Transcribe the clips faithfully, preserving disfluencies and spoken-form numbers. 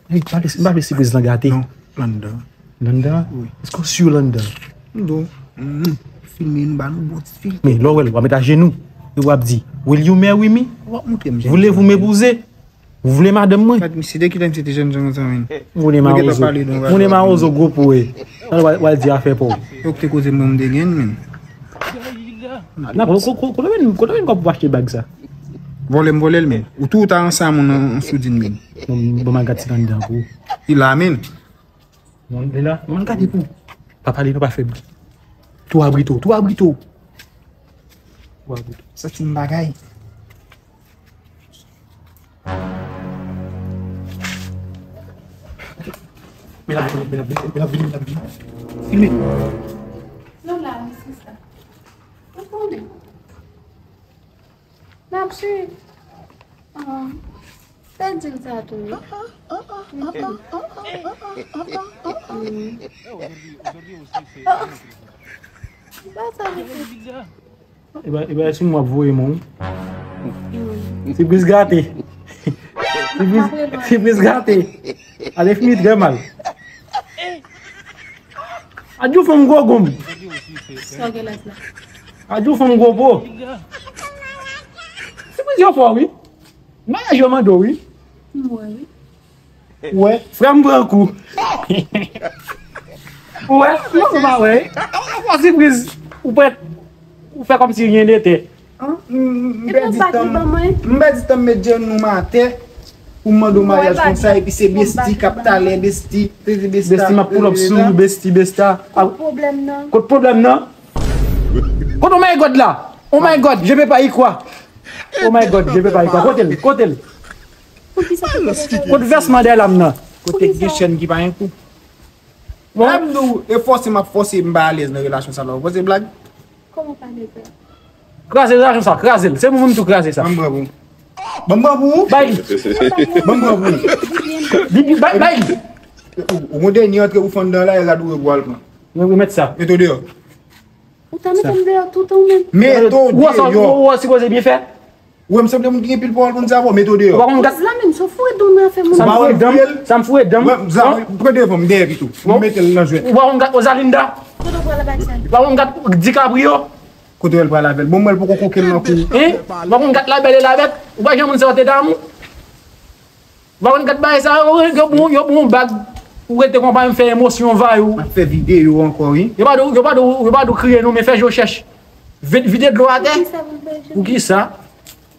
Ey, pa vle, m pa vle sipriz lan gate. Non, l anndan. L anndan? Wi. Èske w si l anndan? M di w, mm, filme nou, ba nou bon ti filtè. Men, lè w wè l, w ap met ajenou. E w ap di, "Will you marry me? Voulez-vous m'épouser? Vous voulez madanm mwen?" Gad, misye, de kilè misye te jèn jan konsa, men? Moun e mawozo. Moun e mawozo gwo pou e. Al w al di afè pa w. Yo ki te koze mwen, m te gen, men. Nan, kote w vin, kote w vin kòb pou achte bag sa? Vòlè m vòlè l, men. Ou tou ta ansanm ou nan soudin, men. Bon, bon, m al gad si l anndan pou ou. Li la, men. Bon, li la. M al gade pou ou. Pa pale, nou pa fè bri. Tou abrite w, tou abrite w. Tou abrite w. Santi m bagay. Men l ap vini, men l ap vini, men l ap vini, men l ap vini. Filme. Nou la, wi, sista. Ou konnen. N ap swiv. Ah, fè di l sa tou, wi. Mm. Ba sa li fè. E ba, e ba, si m w ap voye mwen, wi. Sipriz gate. Sipriz, sipriz gate. Ale fini trè mal. Adjou fanm gwo gonm. Sa w gen laj la? Adjou fanm gwo po. Sipriz yo fò, wi. Maryaj yo mande w, wi. M wè, wi. Ou wè, frè m pran kou. Ou wè, non, ou pa wè. Ou fè sipriz, ou pèt, ou fè kòmsi ryen de tè. An, m, m, m pèdi tan m, m pèdi tan m met jenou m atè pou m mande w maryaj konsa, epi se besti k ap talè, besti, besti, besti, m ap pull up sou ou, besti, besta. Kot pwoblèm nan? Kot pwoblèm nan? Kot oh my God la? Oh my God, je peux pas y croire. Oh my God, je peux pas y croire. Kote l? Kote l? Kot vès mandè la m nan? Kote gen chèn ki pa gen kou? Bon. Lè m di w, e fòse m ap fòse, m pa alèz nan relasyon sa la. Ou panse blag? Kòman pa alèz la? Kraze relasyon sa, kraze l. Se pou moun tou kraze sa. Ban m pran pou ou. Ban m pran pou ou. Bay li. Ban m pran pou ou. Li, li, bay, bay li. Ou, ou gon dènye antre ou fè anndan la, e rad ou yo pou al pran. Remèt sa. Mete w deyò. Ou ta mete m deyò toutan ou menm. Mete w deyò. Ou wè sa, ou, ou sipoze byen fè. Ou wè m sanble moun ki gen pil pawòl pou n sa, bò, mete w deyò. Ou pa konn gad. Koz la menm, sa w foure dan nan afè moun. Sa m foure dan m, sa m foure dan m. Pran devan m, dèyè pito. M mete l nan jwèt. Ou pa konn gad Rosalinda. Kote w pral avèk sa? Ou pa konn gad DiCaprio. Kote w pral avè l? Bon, mwen l poko koke l nan kou. Hein? Ou pa konn gad La Belle et la Bête? Ou pa janm moun sa yo te damou? Ou pa konn gad bagay sa yo, yo bon, yo bon bag. Ou rete konpa m fè emosyon vay ou. M ap fè videyo ankò, wi. Yo pa do, yo pa do, yo pa do kriye non, men fè je w chèch. Vide, vide dlo atè. Poukisa pou m fè je? Poukisa?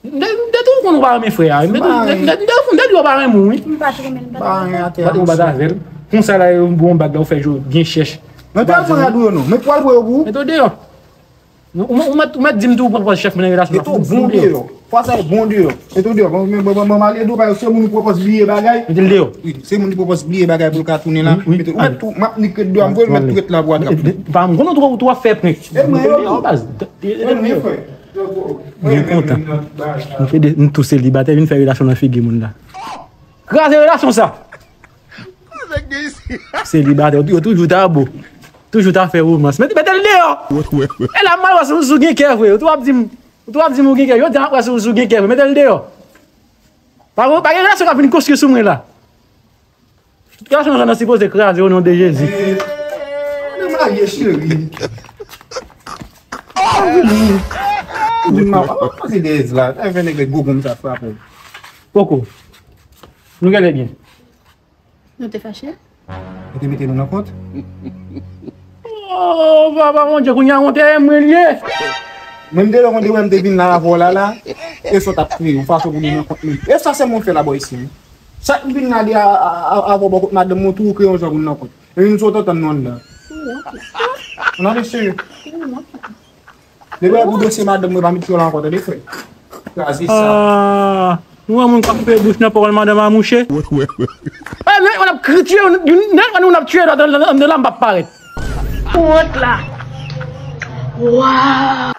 M te, m te toujou konn ou pa renmen frè a. M te, m te, m te, m te, m te di w pa renmen w, wi. M pa t renmen l, m pa t renmen l. Bat ou bat avè l. Konsa la, yo bon bag la, ou fè je w byen chèch. Mwen te al pran rad ou yo non. Mwen pral pran yo pou ou. Mete w deyò. Ou, ou, ou mèt, ou mèt di m tou ou pran pòz chèf mwen nan relasyon sa. Mete w bon deyò. Fwa sa e bon deyò. Mete w deyò. Bon, men, bon, bon, bon, m ale dou, se moun ou pwopòz bliye bagay. Mete l deyò. Wi, se moun ki pwopòz bliye bagay pou l ka tounen la. Wi, wi. Mete, ou mèt tou, m ap nik ret deyò, m voye l mèt tou ret la pou atrape. Pa m konn ou tou, ou tou ap fè prank. E mwen yo non. Baz. E mwen frè. Mwen kontan. M tou selibatè, vin fè relasyon nan figi moun la. Kraze relasyon sa. Selibatè, yo toujou ta bo. Toujou ta fè romans. Mete, mete l deyò. E la m al wè si w gen kè vre. Ou tou ap di m, ou tou ap di m ou gen kè. Yo di m ap wè si w gen kè vre. Mete l deyò. Pa, pa gen relasyon k ap vin konstwi sou mwen la. Tout relasyon sa nan sipoze kraze o non de Jezi. Mwen marye cheri. Di m a, a, pase de la. Sa fè nèg gwo gonm sa frape. Poko. Nou gade byen. Nou te fache? Ou te mete nou nan kont? Oh, papa Bondye, kounye a yon tèren mwen l ye. Mwen m te lè konn te wè m te vin la avè w la la. E sa w t ap kreye, yon fason pou nou nan kont mwen. E sa sèlman w fè la bò isi, wi. Sa m vin la de a, a, a, avè w bò kot madanm mwen tou, ou kreye yon jan pou nou nan kont. E nou sot antann nou anndan. Ou nan mesye. Depi w pou dosye madanm mwen pa met pyol ankò, tande frè. Kraze sa. Ah, nou wè moun k ap fè bouch nan pawòl madanm a mouche? Eh, men, on ap kritye, youn, youn, youn ap tiye lòt, anndan la m p ap parèt. Ou wont la. Waw.